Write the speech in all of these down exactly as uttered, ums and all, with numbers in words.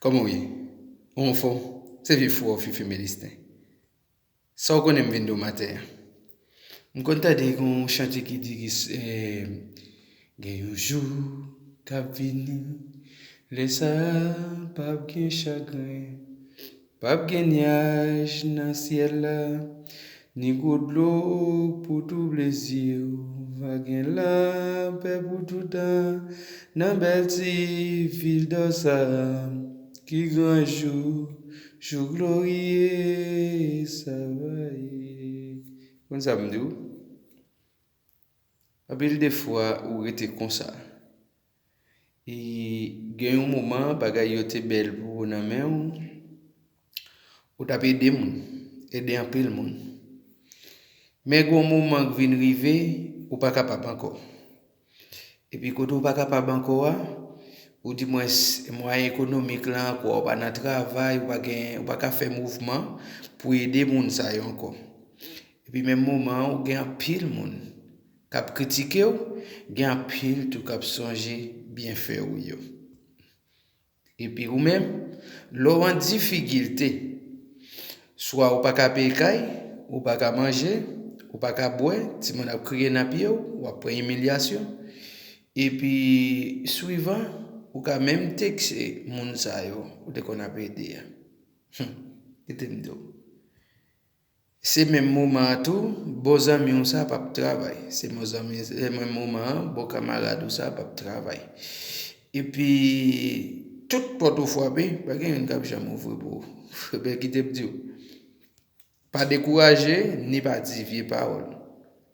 Kòman w ye? Ou anfòm? Se vye frè w, Fifi Melisten. Sa w konnen m vin di w maten an? M konn tande yon chante ki di ki s- eh, gen yon jou k ap vini, lè sa a p ap gen chagren, p ap gen nyaj nan syèl la, ni gwo dlo pou touble zye w, va gen lapè pou toutan nan bèl ti vil dò sa a. Ki gran jou, jou gloriye sa va ye. Konn sa m di w? Anpil de fwa ou rete konsa. E gen yon moman bagay yo te bèl pou ou nan men w. Ou t ap ede moun, ede anpil moun. Men gen yon moman k vin rive, ou pa kapab ankò. Epi kote ou pa kapab ankò a, ou dimwens mwayen ekonomik la ankò, ou pa nan travay, ou pa gen, ou pa ka fè mouvman pou ede moun sa yo ankò. Epi menm moman an, ou gen anpil moun k ap kritike w, gen anpil tou k ap sonje byenfè ou yo. Epi ou menm, lè w an difikilte, swa ou pa ka peye kay, ou pa ka manje, ou pa ka bwè, timoun ap kriye nan pye w, w ap pran imilyasyon. Epi swivan, ou ka menm tekse moun sa yo ou te konn ap ede a. Hum, kite m di w. Se menm moman an tou, bon zanmi w sa p ap travay. Se bon zanmi, se menm moman an, bon kanmarad ou sa p ap travay. Epi, tout pòt ou frape, pa gen youn k ap janm ouvri pou ou. Ebyen, kite m di w, pa dekouraje, ni pa di vye pawòl.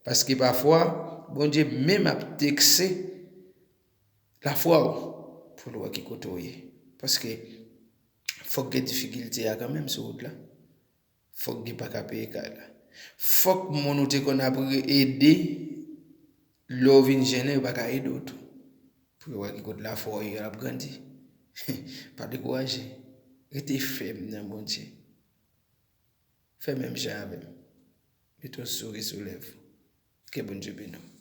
Paske pafwa, Bondye menm ap tekse lafwa w pou l wè ki kote w ye. Paske fòk gen difikilte a kanmenm sou wout la. Fòk gen pa ka peye kay la. Fòk moun ou te konn ap re- ede, lè w vin jennen, yo pa ka ede w tou. Pou yo wè ki kote lafwa w ye ap grandi. Pa dekouraje. Rete fèm nan Bondye. Fè menm jan avè m. Mete yon souri sou lèv ou. Ke Bondye beni w.